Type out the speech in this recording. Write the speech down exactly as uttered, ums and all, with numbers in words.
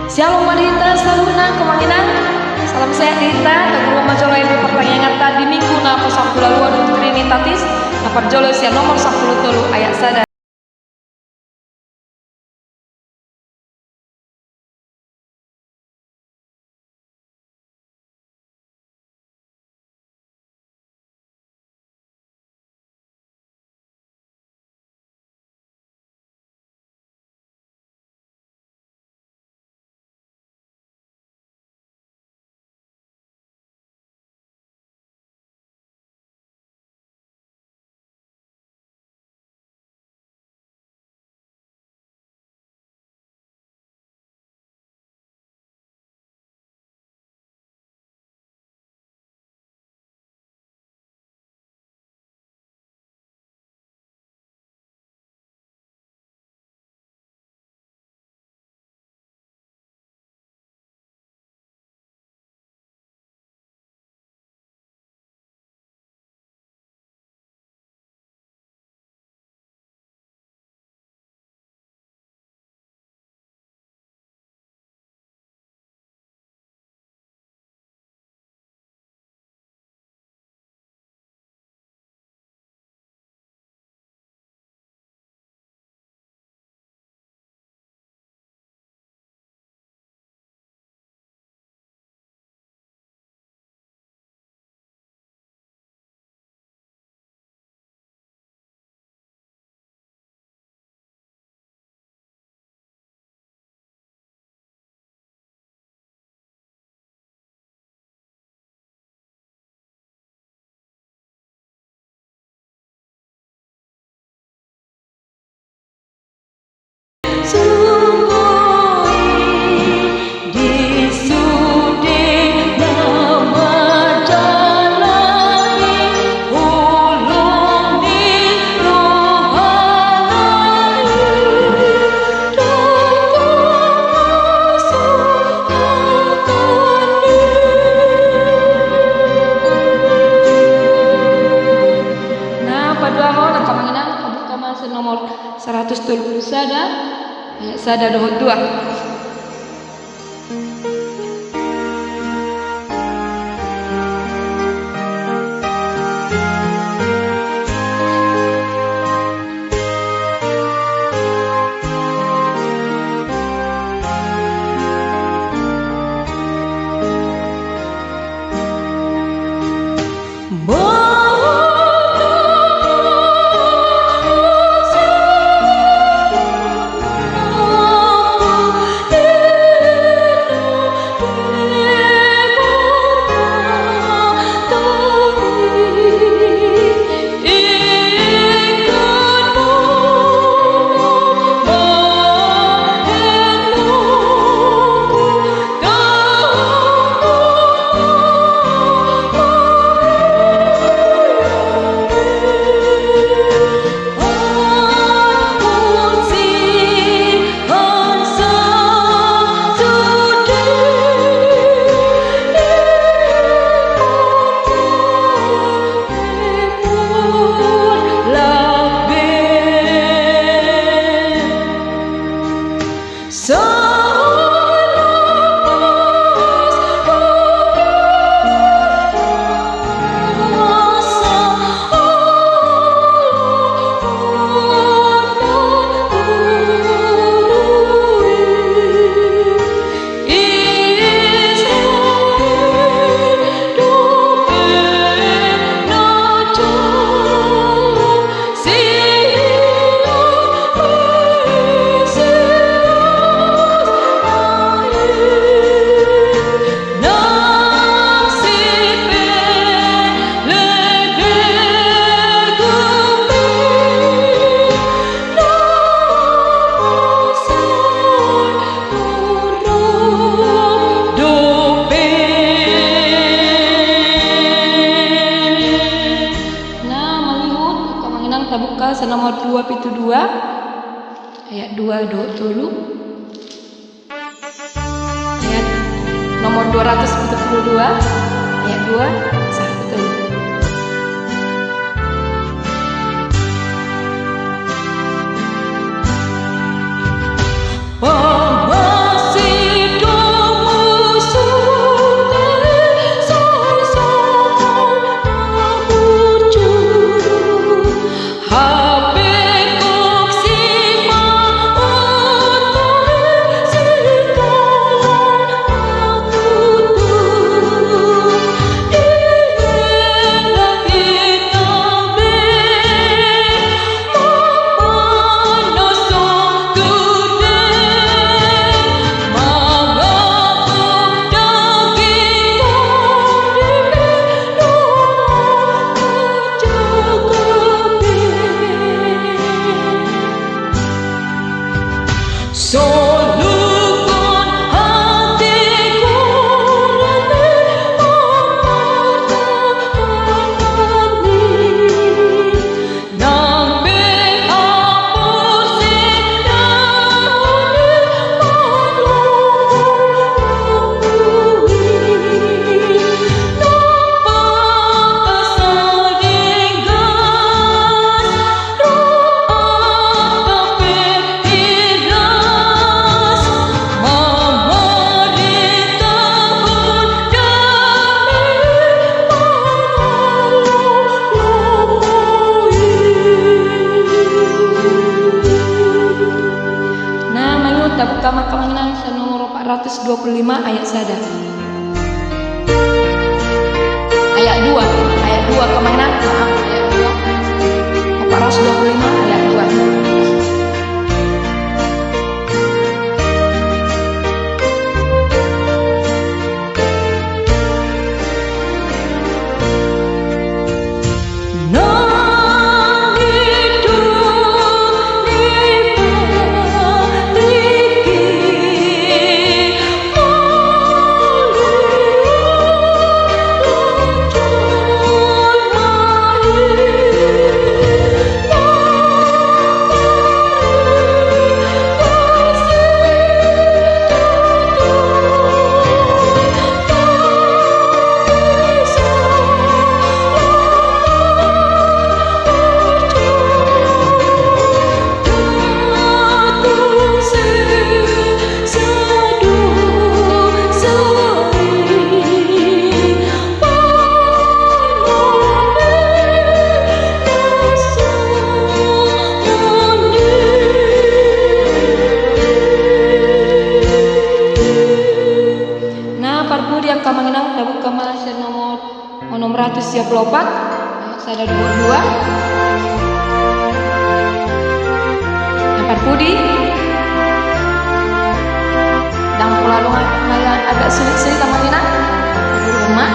Syalom ma di hita saluhutna, amang inang. Salam sehat di hita. Taguruhon ma jolo partangianganta di Minggu na pasampulu ualu Trinitatis, na parjolo sian nomor sampulu tolu ayat sada. Na paduahon, angka amang inang, tabuka ma sian nomor saratus tolu pulu sada, ayat sada dohot dua. Na mangihut, angka amang inang, tabuka sian nomor dua pitu dua, ayat dua dohot tolu. Ayat nomor dua ratus pitu pulu dua, ayat dua sahat tu tolu. Amang Inang, nomor opat ratus dua puluh lima, ayat sada. Ayat dua, ayat dua, Amang Inang. Maaf, ayat dua. Opat ratus dua puluh lima, ayat dua. Na parpudi angka Amang Inang, tabuka ma sian nomor onom ratus sia pulu opat, sada dua dua. Na parpudi. Ndang pola adong na agak sulit-sulit, Amang Inang. Uma.